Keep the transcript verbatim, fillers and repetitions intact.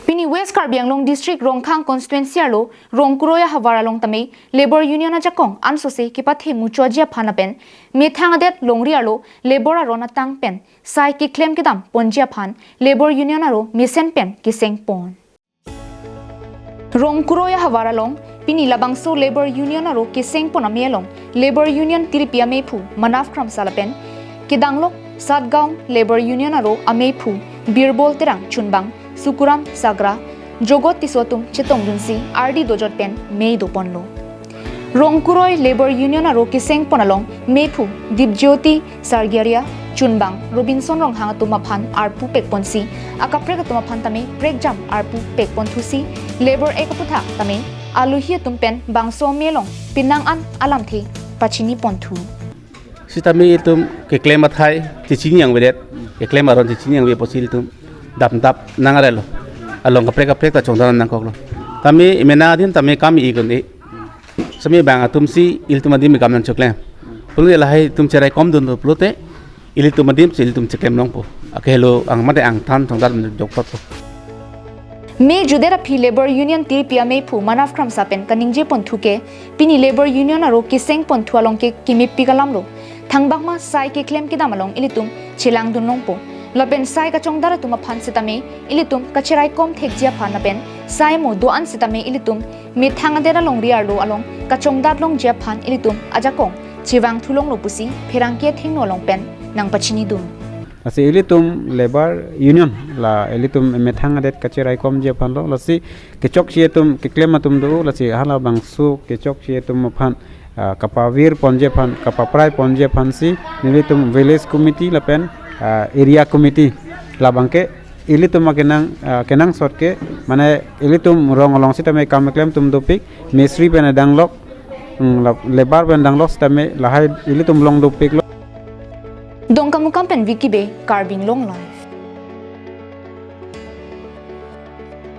Pini West Karbi Anglong District Rongkhang Constituency arlo Rongkuroi ahavar along tame Labour Union ajakong ansose kepathe muchotji aphan lapen methang adet longri arlo labour aron atang pen sai keklem kedam ponji aphan Labour Union aro mesen pen keseng pon. Rongkuroi ahavar along pini labangso Labour Union aro keseng pon amei along Labour Union tiripi ameiphu Manav Kramsa lapen kedanglok Satgaon Labour Union aro ameiphu Birbol Terang chunbang Sukuram Sagra Jogot Tisso atum chetongdunsi ardi dojot pen mei doponlo. Rongkuroi Labour Union aro keseng pon along meiphu Dipjyoti Sargiaria chunbang Robinson Ronghang atum aphan arpu pekponsi akaprek atum aphan tame prekjam arpu pekponthusi Labour Act aputhak tame alohi atum pen bangso amei along penang an alamthe pachiniponthu. Sitame itum keklem athai chechini angvedet, keklem aron chechini angve apotsi itum damdap nangarelo. Along kaprek kaprek ta chongdam nangkoklo. Tame imena adin tame kam i konde. Sami bang atumsi ilitum adim kam nangchoklem. Pulote lahai itum cheraikomdun pulote ilitum adimsi ilitum cheklem longpo. Akehelo ang mate angthan chongdam jokpotpo. Mei judet aphi Labour Union tiripi ameiphu Manav Kramsa pen kaningjeponthu ke pini Labour Union aro keseng ponthu along ke kimipik alamlo. Thangbak ma sai keklem kedam along ilitum chelangdun longpo. Lapen sai kachongdat atum aphan sitame ilitum kacheraikong thekji aphan lapen sai mo do-an sitame ilitum methang adet alongri arlo along kachongdat longji aphan ilitum ajakong chevangthu longlo pusi pherangke athengno along pen nangpachinidun. Lasi ilitum Labour Union la ilitum methang adet kacheraikomji aphanlo, lasi kechokche atum keklem atum do, lasi halabangso kechokche atum aphan ah, kapavirponji aphan, kapapraiponji aphansi nelitum village committee lapen ah, area committee labangke ilitum akenang ah, kenangsot ke mane ilitum rong along sitame kam keklem atum dopik, mistri pen danglok, mm, la- labour pen danglok sitame lahai ilitum long dopiklo. Dongkamukam pen Vicky Bey, Karbi Anglong Live.